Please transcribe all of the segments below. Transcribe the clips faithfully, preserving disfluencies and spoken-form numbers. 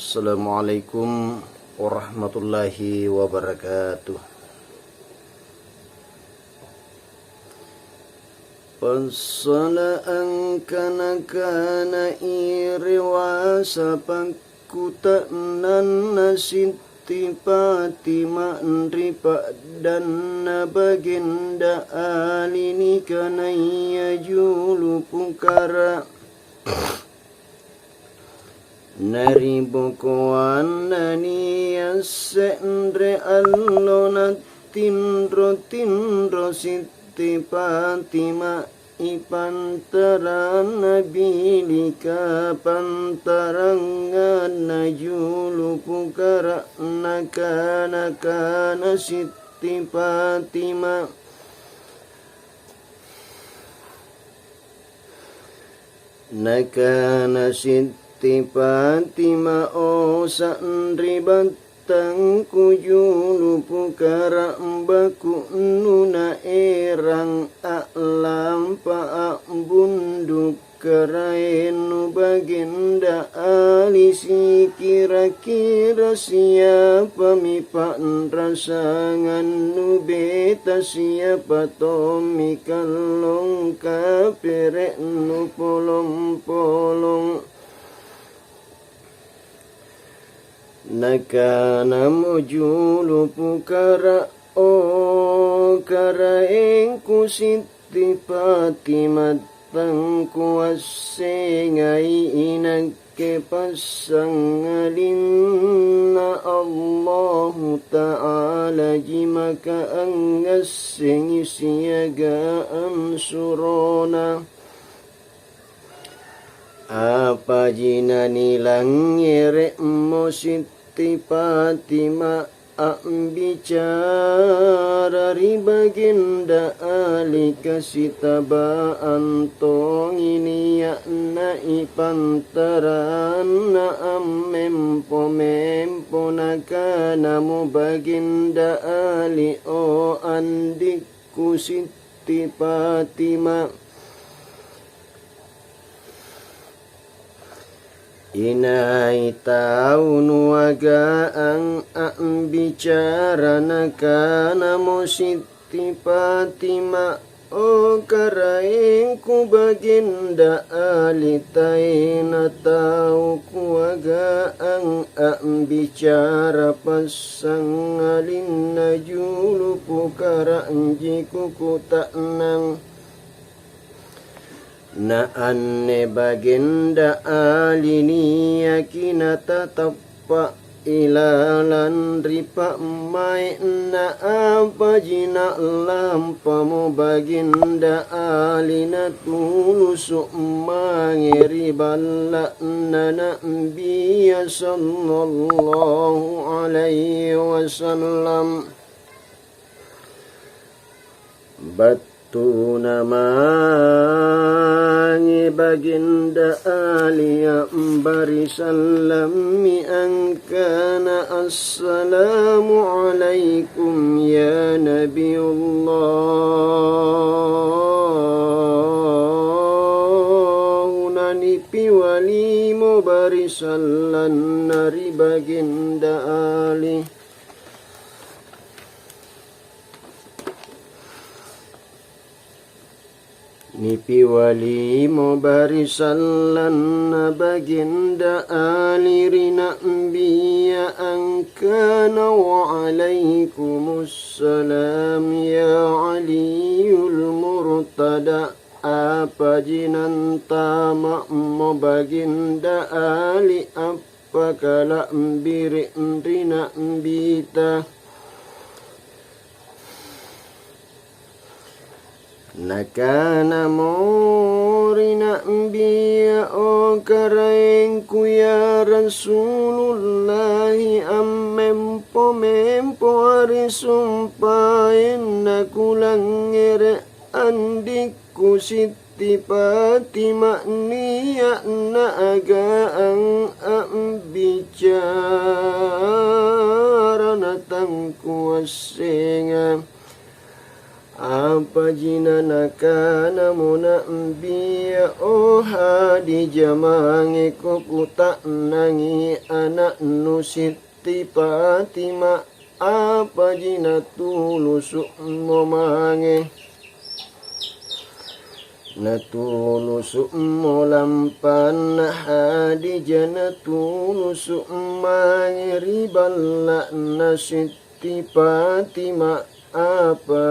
Assalamualaikum warahmatullahi wabarakatuh. Passala' angkana-kanai rewasa pakkuta'nanna Sitti Patima ri pa'danna Bagenda Ali nikanaya julu Pukara'. Na ri bokoanna nia' se're allo nattinro-tinro Sitti Patima i pantaranna bilika pantaranganna julu Pukara', nakana-kana Sitti Patima. Nakana Sitti Patima, "O sa'ri battangku julu Pukara', baku'nu naerang a'lampa a'bundu' karaennu Bagenda Ali, sikira-kira siapami pa'rasangannu beta, siapa tommi kallong kapere'nu polong-polong?" Nakanamo julu Pukara', "O karaengku Sitti Patima, tangkuassengai inakke passangalinna Allahu Ta'alaji maka angngassengi siagang surona." Apaji nanilangngere'mo Sitti Patima a'bicara ri Bagenda Ali, kasitaba'ang tongi nia'na i pantaranna ammempo-mempo. Nakanamo Bagenda Ali, "O andikku Sitti Patima, inai tau nuagaang a'bicara?" Nakanamo Sitti Patima, "O karaengku Bagenda Ali, taena tau kuagaang a'bicara passangalinna julu Pukara'ji kukuta'nang." Na anne Bagenda Ali niaki natatappa' ilalang ri pa'mai'na, apaji na'lampamo Bagenda Ali natulusu' mange ri balla'na Na'bia sallallahu alaihi wasallam. Battuna mange Bagenda Ali a'bari sallammi angkana, "Assalamu alaikum ya Nabiallah." Nanipiwalimo bari sallanna ri Bagenda Ali. Nipiwalimo bari sallanna Bagenda Ali ri Na'bia angkana, "Wa alaikumussalam ya Aliyul Murtada." Apaji nantama'mo Bagenda Ali appakala'biri' ri Na'bita? Nakanamo ri Na'bia, "O Karaengku, ya Rasulullahi, ammempo-mempoa ri sumpaeng nakulangngere' andikku Sitti Patima nia'na agaang a'bicara natangkuassenga." Apaji nanakanamo Na'bia, "O Hadija, mangeko kuta'nangi ana'nu Sitti Fatima, apaji natulusu'mo mange?" Natulusu'mo lampanna Hadija, natulusu' mange ri balla'na Sitti Fatima. Apa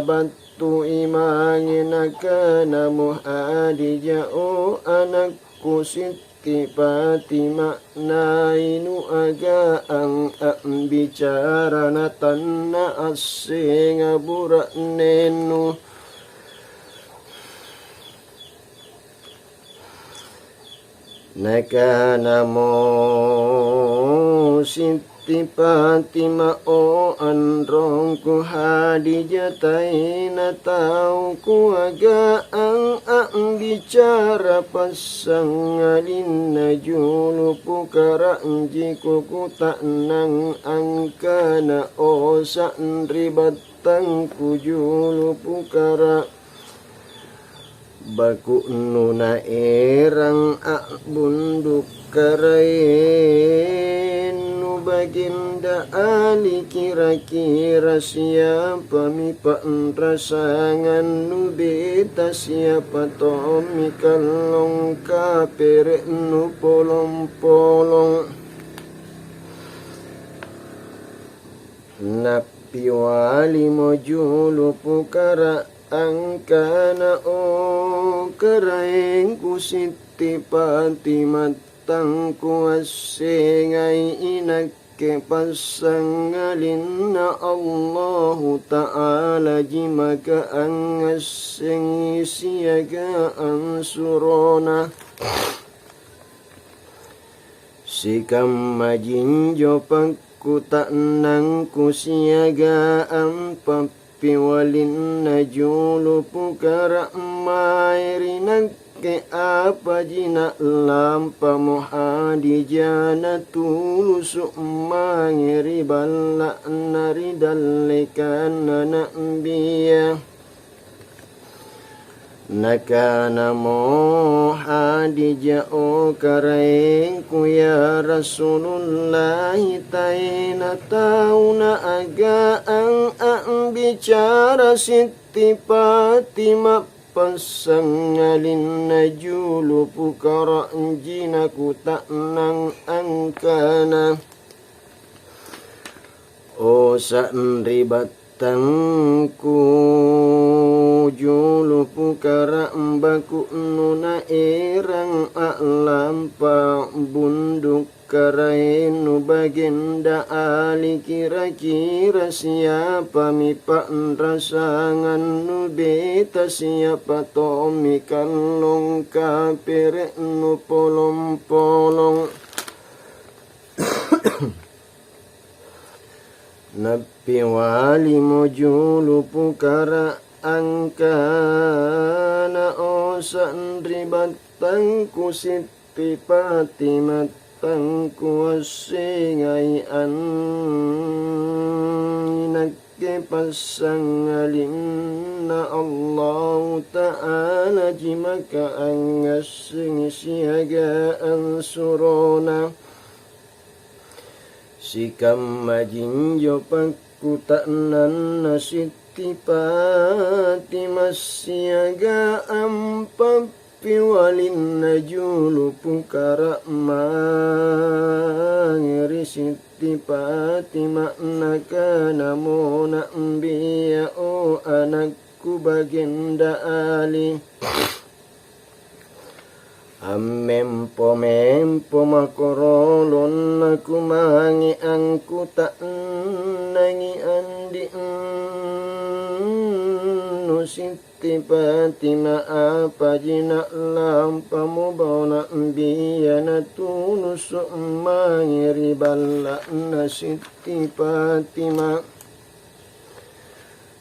battui mange nakanamo Hadija, "O anakku Sitti Fatima, nainu agaang a'bicara natanna assenga bura'nennu?" Nakanamo Sitti Fatima, "O anrongku Hadija, taena tau kuagaang a'bicara passangalinna julu pukara'jiko kuta'nang angkana, 'O sa'ri battangku julu pukara', baku'nu naerang a'bundu' karaennu Baginda Ali, kira-kira siapami pa'rasangannu beta, siapa tommi kallong kapere'nu polong-polong?'" Nappialimo julu pukara' angkana, "O karaengku Sitti Fatima, tangkuassengai inakke passangalinna Allahu Ta'alaji maka angngassengi siagang ansuroNa. Sikammajinjo pakkuta'nangku siagang pappialinna julu pukara' mae ri nakke, apaji na'lampamo Hadija natulusu' mange ri balla'na ri dallekanna Na'bia?" Nakanamo Hadija, "O karaengku, ya Rasulullahi, taena tau naagaang a'bicara Sitti Fatima passangalinna julu pukara'ji nakuta'nang angkana, 'O sa'ri battangku, julu pukara' baku'nu naerang a'lampa bundu' karaennu Baginda Ali, kira-kira siapami pa'rasangannu beta, siapa tommi kallong kapere'nu polong-polong?'" Nappialimo julu pukara' angkana, "O sa'ri battangku Sitti Fatima, tangkuassengai annakke passangalinna Allahu Ta'alaji maka angngassengi siagang ansuroNa." Sikammajinjo pakkuta'nanna Sitti Fatima siagang pappialinna julu pukara' mange ri Sitti Fatima, nakanamo Na'bia, "O anakku Baginda Ali, ammempo-mempo mako rolong nakumange angkuta'nangi andi'nu Sitti Fatima, apaji na'lampamo Na'bia natulusu' mange ri balla'na Sitti Fatima?"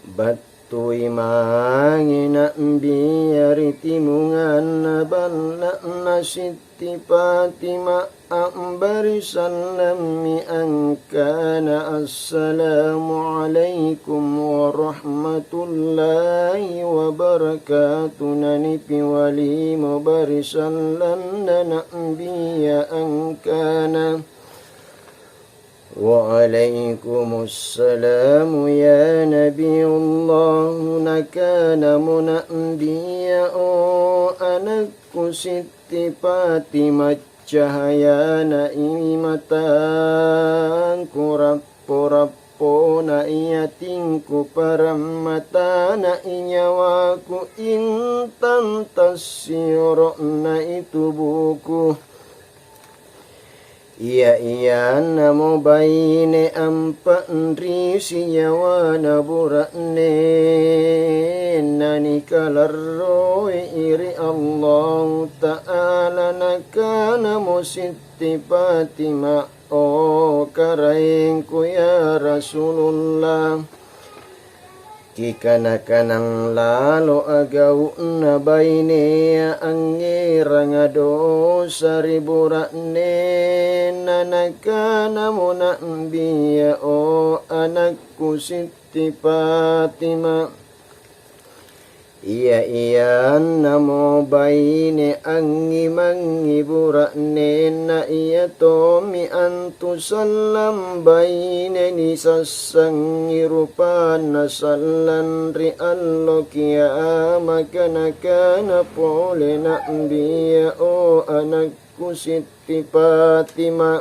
Battui mange Na'bia ri timunganna balla'na Sitti Fatima a'bari sallammi angkana, "Assalamualaikum warahmatullahi wabarakatuh." Nanipiwalimo bari sallanna Na'bia angkana, "Waalaikumsalam ya Nabiullah." Nakanamo Na'bia, "O anakku Sitti Fatima, cahayana i matangku, rappo-rappona i atingku, parammatana i nyawaku, intang tassioro'na i tubuku." Ia-iannamo baine ampa'risi nyawana bura'nenna nikalarroi ri Allahu Ta'ala. Nakanamo Sitti Fatima, "O Karaengku, ya Rasulullah, kikana-kanang lalo agau'na bainea angngeranga dosa ri bura'nenna." Nakanamo Na'bia, "O anakku Sitti Fatima, ia-iannamo baine angngi-mangngi bura'nenna, iatommi antu sallang baine nisassangi rupanna sallang ri allo kiamaka." Nakana pole Na'bia, "O anakku Sitti Fatima,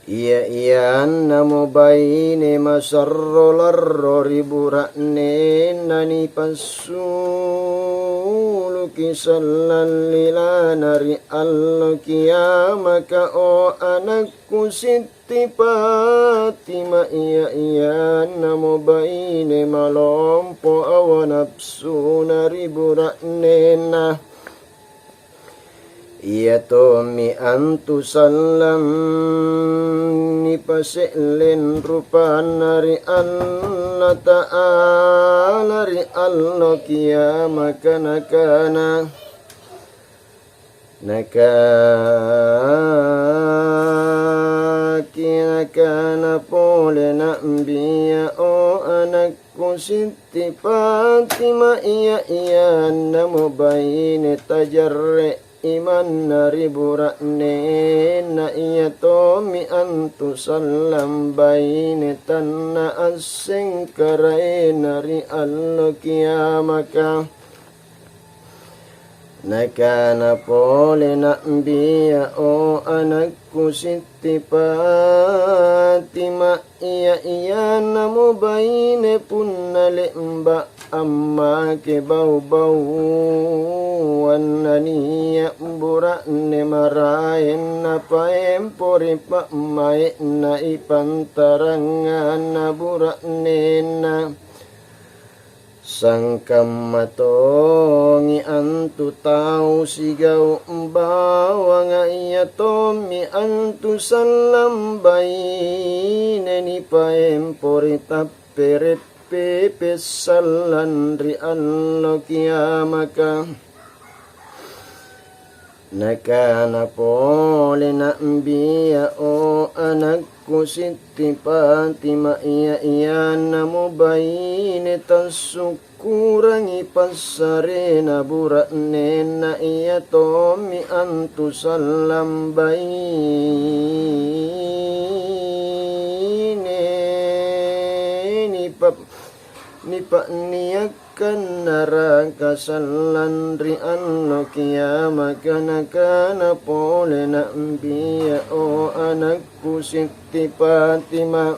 ia-iannamo baine masarro larro ri bura'nenna nipassuluki sallang lilana ri allo kiamaka, o anakku Sitti Fatima, ia-iannamo baine malompo awa napsuna ri bura'nenna. Iatommi antu sallang nipase'leng rupanna ri Allata'ala ri allo kiamaka." Nakana, nakaki-, nakana pole Na'bia, "O anak Ku Sitti Fatima, ia-iannamo baine tajarre' imanna ri bura'nenna, ia tommi antu sallang baine tannaasseng karaenna ri allo kiamaka." Nakana pole Na'bia, "O anakku Sitti Fatima, ia-iannamo baine punna le'ba' ammake bau-bauang nania' bura'ne maraeng napaempo ri pa'mae'na i pantaranganna bura'nenna." Sangkamma tongi antu tau sigau' bawanga, ia tommi antu sallang baine nipaempo ri tappere' pepe' sallang ri allo kiamaka. Nakana pole Na'bia, "O anakku Sitti Fatima, ia-iannamo baine tassukkurangi passarena bura'nenna, ia tommi antu sallang baine nipa-, nipa'niakkang naraka sallang ri allo kiamaka." Nakana pole Na'bia, "O anakku Sitti Fatima,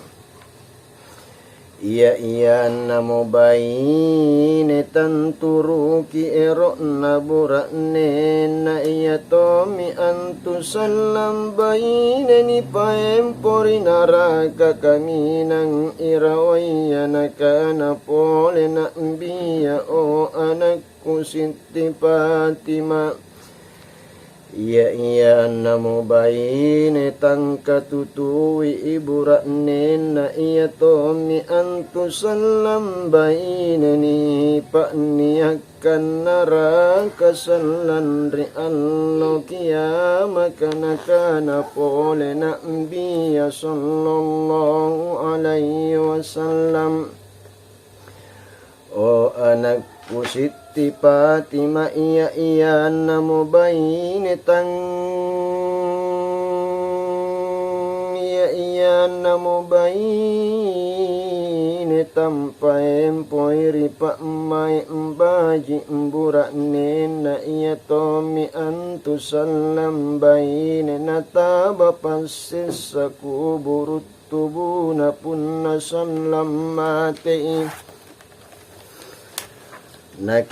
ia-iannamo baine tanturuki ero'na bura'nenna, ia tommi antu sallang baine nipaempo ri naraka kaminang irawaya." Nakana pole Na'bia, "O anakku Sitti Fatima, Ia-iannamo baine tangkatutui bura'nenna, ia tommi antu sallang baine nipa'niakkang naraka sallang ri allo kiamaka. Nakana pole Na'bia sallallahu alaihi wasallam, "O anakku Sitti Fatima, ia-iannamo baine tang-, ia-iannamo baine tampaempoi ri pa'mai' baji' bura'nenna, ia tommi antu sallang baine nataba passessa kuburu' tubuna punna sallang matei." Nakana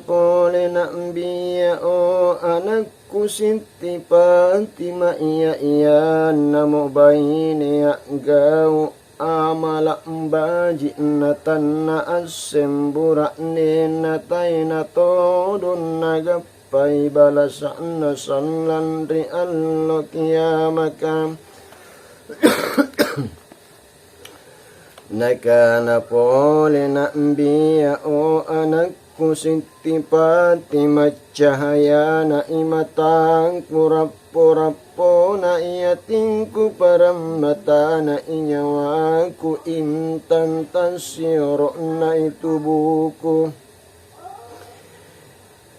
pole Na'bia, "O anakku Sitti Fatima, ia-iannamo baine a'gau' amala' baji' natanna asseng bura'nenna, taena todong nagappai balasa'na sallang ri allo kiamaka." Nakana pole Na'bia, "O anakku Sitti Fatima, cahayana imatangku, rappo-rappona iatingku, parammatana inyawaku, intang tassioro'na itubuku.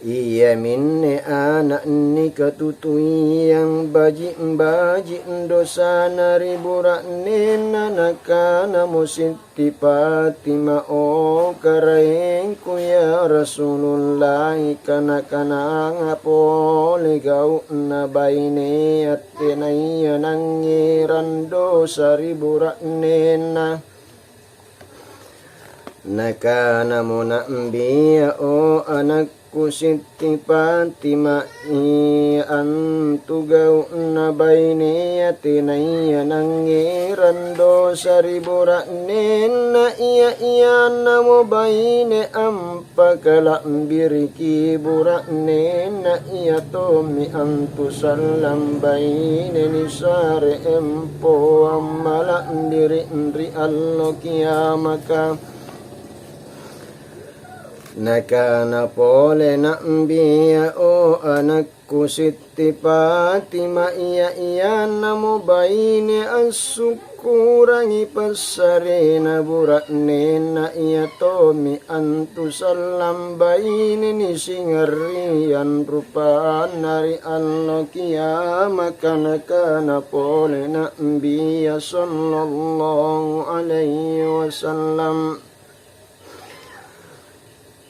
Iaminne ana' nikatutuiang baji'-baji' dosana ri bura'nenna." Nakanamo Sitti Fatima, "O Karaengku, ya Rasulullah, kana-kananga pole gau'na bainea tenaya nangngerang dosa ri bura'nenna." Nakanamo Na'bia, "O anakku Sitti Fatima, ia antu gau'na bainea tenaya nangngerang dosa ri bura'nenna, ia-iannamo baine ampakala'biriki bura'nenna, ia tommi antu sallang baine nisare empoang mala'biri' ri allo kiamaka." Nakana pole Na'bia, "O anakku Sitti Fatima, ia-iannamo baine assukkurangi passarena bura'nenna, ia tommi antu sallang baine nisingarriang rupanna ri allo kiamaka." Nakana pole Na'bia sallallahu alaihi wasallam,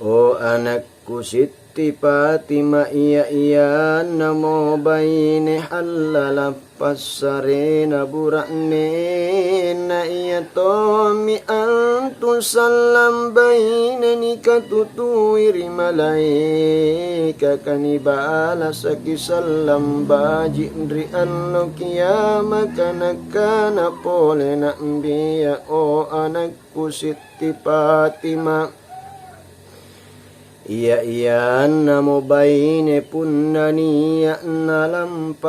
"O anakku Sitti Fatima, ia-iannamo baine hallala' passarena bura'nenna, ia tommi antu sallang baine nikatutui ri malaekaka nibalasaki sallang baji' ri allo kiamaka." Nakana pole Na'bia, "O anakku Sitti Fatima, ia-iannamo baine punna nia' nalampai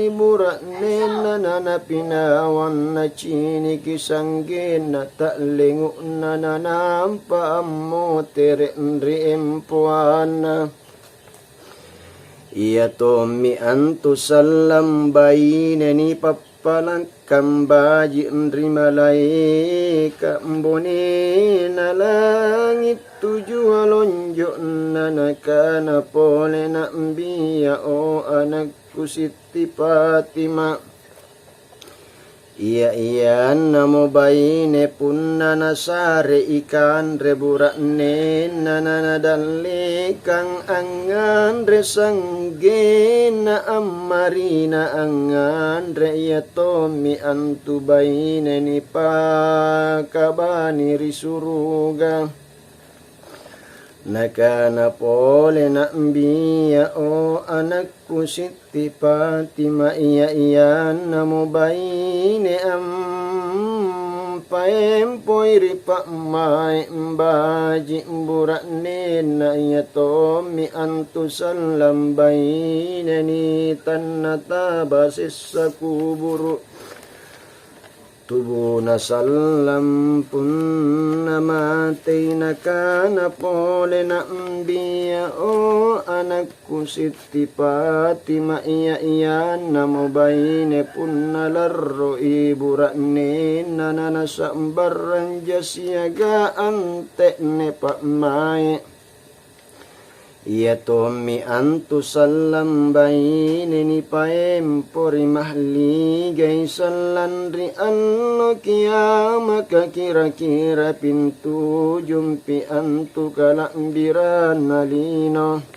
bura'nenna nanapinawang naciniki sanggenna ta'lengu'na nanampa ammotere' ri empoanna. Ia tommi antu sallang baine nipappalakkang baji' ri malaeka' bonena langi' tujua lonjo'na." Nakana pole Na'bia, "O anakku Sitti Fatima, ia-iannamo baine punna nasarei kanre bura'nenna nanadallekang angnganre sanggenna ammarina angnganre, ia tommi antu baine nipakabani ri suruga." Nakana pole Na'bia, "O anakku Sitti Fatima, ia-iannamo baine am-, Paempoi ri pa'mai' baji' bura'nenna, ia tommi antu sallang baine nitanna taba sessa kuburu'. Tubuna sallang punna matei, nakana pole Na'bia, "O anakku Sitti Patima, ia-iannamo baine punna larro'i bura'nenna nanasa'barrangja siaga ante'ne pa'mai'." Ia tommi antu sallang baine nipaempo ri mahligai sallang ri allo kiamaka, kira-kira pintujumpi antu kala'biranna lino.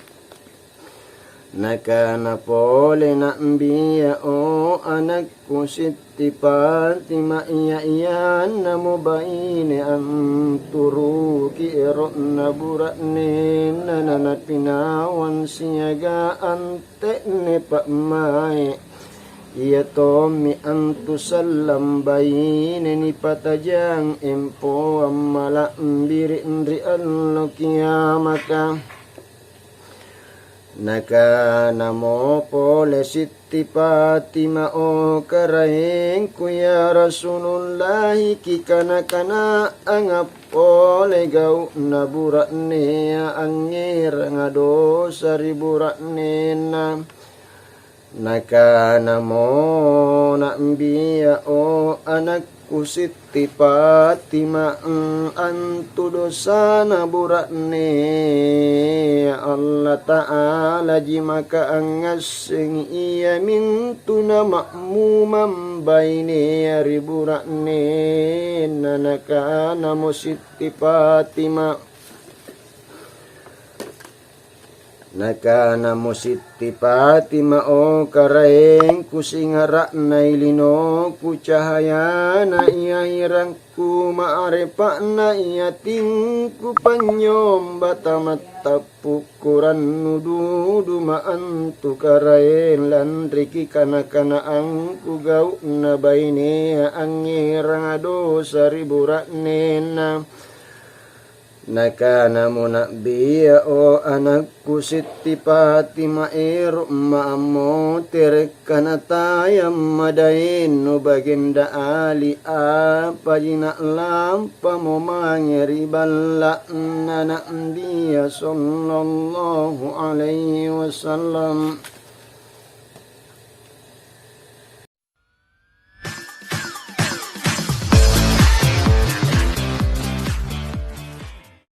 Nakana pole Na'bia, "O anakku Sitti Patima, ia-iannamo baine anturuki ero'na bura'nenna nanapinawang siaga ante'ne pa'mai'. Ia tommi antu sallang baine nipatajang empoang mala'biri' ri allo kiamaka." Nakanamo pole Sitti Patima, "O Karaengku, ya Rasulullahi, kikana-kananga pole gau'na bura'nea angngeranga dosa ri bura'nenna." Nakanamo Na'bia, "O anakku Sitti Patima, antu dosana bura'nea, Allata'alaji maka angngassengi, iamintu nama'mumang bainea ri bura'nenna." Nakanamo Sitti Patima, Nakanamo Sitti Patima, "O Karaengku, singara'nai linoku, cahayana ia irangku, ma'rifa'na ia atingku, panynyomba tamattappu' kurannu duduma antu Karaeng, lanri kikana-kanaangku gau'na bainea angngeranga dosa ri bura'nenna." Nakanamo Na'bia, "O anakku Sitti Patima, ero'ma' ammotere' kanatayang madaennu bagenda ali, apaji na'lampamo mange ri balla'na Na'bia sallallahu alaihi wasallam."